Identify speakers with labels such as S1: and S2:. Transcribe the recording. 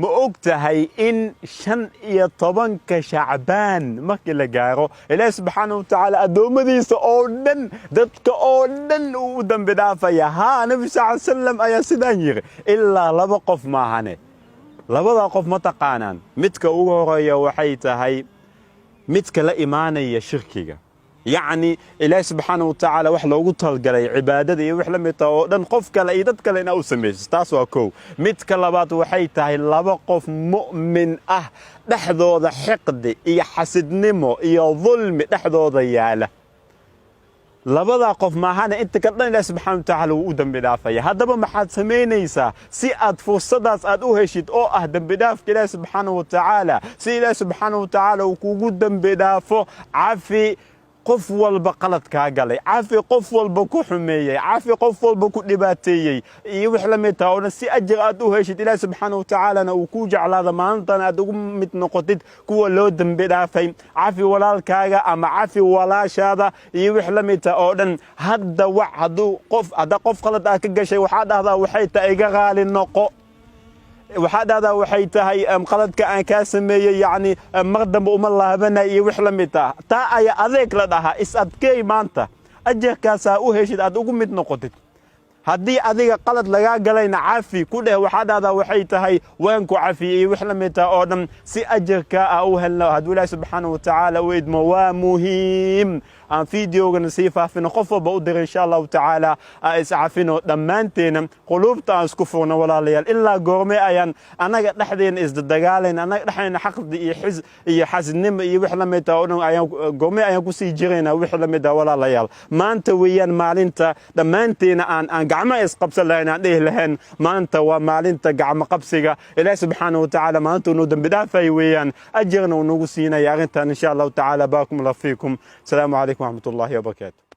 S1: Ma og tahay in 15-ka Shacbaan markii la gaaro, Ilaahi subxaana wa tacaala addoommadiisa oo dhan, dadka oo dhan uu u dambi dhaafaya? Haa, Nabi sal salam ayaa sidaan yiri, ilaa laba qof maahane. Labada qof ma taqaanaan? Midka ugu horeeya waxay tahay midka la imaanaya shirkiga. Yacni, Ilaahi subxaana wa tacaala wax loogu talgalay cibaadada iyo wax la mid taha oo dhan qof kale iyo dad kale inaa u samayso, taas waa kow. Midka labaad waxay tahay laba qof mu'min ah dhexdooda xiqdi iyo xasidnimo iyo dulmi dhexdooda yaala. Labadaa qof maahane, inta ka dhan Ilahi subxana wa tacaala wuu u dembi dhaafaya. Haddaba maxaad samaynaysaa si aad fursadaas aad u heshid oo ah dembi dhaafka Ilaahi subxaana wa tacaala? Si Ilaahi subxaana wa tacaala uu kugu dembi dhaafo, cafi qof walba qalad kaa galay, cafi qof walba ku xumeeyey, cafi qof walba ku dhibaateeyey iyo wix la mid taha oo dhan, si ajir aad u heshid, Ilaahi subxaana wa tacaalana uu kuu jeclaado, maalintan aad ugu mid noqotid kuwa loo dembi dhaafay. Cafi walaalkaaga ama cafi walaashaada iyo wix la mid taha oo dhan. Hadda wac hadduu qof, hadda qof qalad aad ka gashay, waxaa dhahdaa waxay tahay iga qaali noqo. Waxaa dhahdaa waxay tahay qaladka aan kaa sameeyey, yacni, mar dambe uma laabanay iyo wix la mid ah. Taa ayaa adeeg la dhahaa. Is adkeey maanta, ajarkaasaa u heshid, aad ugu mid noqotid. Haddii adiga qalad lagaa galayna, cafi ku dheh. Waxaa dhahdaa waxay tahay waan ku cafiyey iyo wix la mid taha oo dhan, si ajarkaa ah u helno, hadduu Ilaahi subxaana wa tacaala u idmo. Waa muhiim aan videogana sii faafino, qof walba u diray, insha Allahu tacaala. Aan iscafino dhammaanteena, quluubta aan isku furno. Walaalayaal, ilaa goorme ayaan annaga dhexdeena isdadagaalayn, annaga dhexdeena xaqdi iyo xis iyo xasidnimo iyo wix la mid ah oo dhan ayaan, goorme ayaan kusii jiraynaa wix la mid ah? Walaalayaal, maanta weeyaan maalinta dhammaanteena aan gacmo isqabsan lahayn, aan dhihi lahayn maanta waa maalinta gacmo qabsiga. Ilaahi subxaana wa tacaala maalinta uu noo dembi dhaafay weeyaan, ajarna uu nagu siinaya arrintan, insha Allahu tacaala. Baakum Allah fiikum. Asalaamu calaykum waraxmat ullahi wabarakaatu.